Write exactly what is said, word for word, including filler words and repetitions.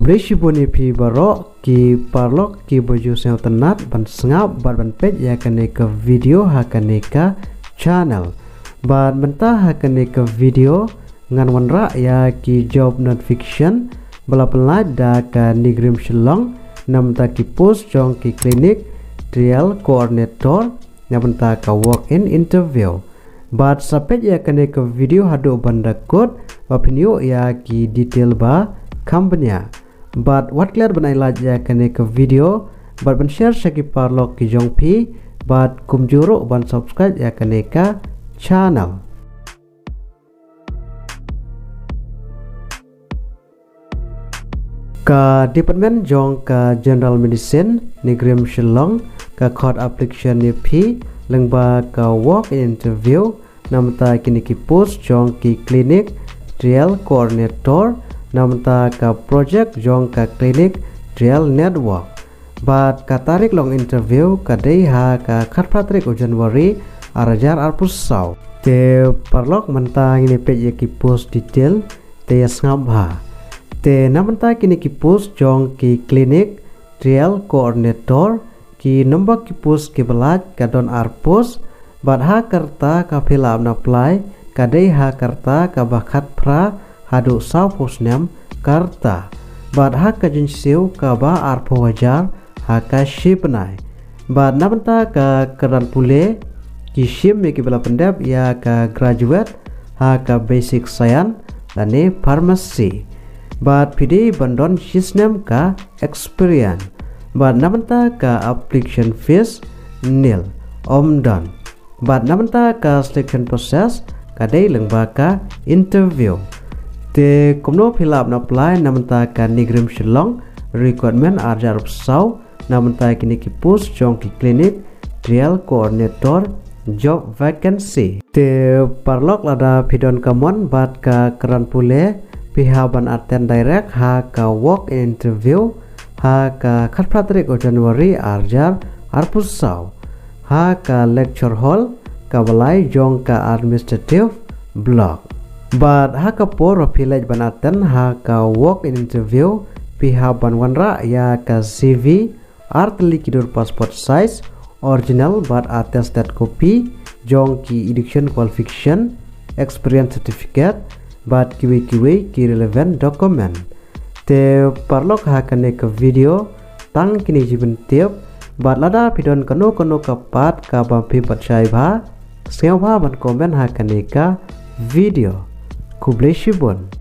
Khublei shibun ïa phi baroh ki paralok kiba ju sngewtynnat ban sngap bad ban peit ïa kane ka video ha kane ka channel. Bad mynta ha kane ka video ngan wanrah ïa ki job notification ba la pynlait da ka NEIGRIHMS Shillong, namar ki post jong ki clinic trial coordinator, namar ka walk in interview. Bad sa peit ïa kane ka video haduh ban da kut ba phin ïoh ïa ki detail ba kham bniah. Bad wat klet ban ai like ïa kane ka video bad ban share sha ki paralok ki jong phi, bad kumjuh ruh ban subscribe ïa kane ka channel. Ka department jong ka General Medicine, NEIGRIHMS Shillong, ka khot application ïa phi lyngba ka walk in interview namar kine ki post jong ki clinic trial coordinator namar ka project jong ka clinic trial network. Bad ka tarik long interview ka dei ha ka khatphra tarik u January ar hajar arphew saw. Te paralok mynta ngin ïa peit ïa ki post detail te ïa sngap bha. Te namar kine ki post jong ki clinic trial coordinator, ki number ki post kiba lait ka don ar post, bad ha ka rta ka phi lah ban apply ka dei ha ka rta kaba khatphra haduh sawphew snem ka rta. Bad ha ka jingsiew kaba arphew hajar ha ka shi bnai. Bad namar ka kyrdan pule ki shim ïa kiba la pyndep ïa ka graduate ha ka basic science lane pharmacy. Bad phi dei ban don shi snem ka experience. Bad namar ka application fees nil, ym don. Bad namar ka selection process ka dei lyngba ka interview. Te kumno phi lah ban apply namar ka NEIGRIHMS Shillong recruitment ar hajar arphew saw namar kine ki post jong ki clinic trial coordinator job vacancy. Te paralok lada phi don ka mon bad ka kyrdan pule phi hap ban attend direct ha ka walk in interview ha ka khatphra tarik u January ar hajar arphew saw ha ka lecture hall kaba lai jong ka administrative block. Bad ha ka por ba phi leit ban attend ha ka walk in interview phi hap ban wanrah ïa ka C V, ar tylli ki dur passport size original bad attested copy jong ki education qualification, experience certificate bad kiwei kiwei ki relevant document. Te paralok ha kane ka video tang kine ki jingpyntip, bad lada phi don kano kano ka pat kaba phim pat shai bha, sngewbha ban comment ha kane ka video. Khublei shibun.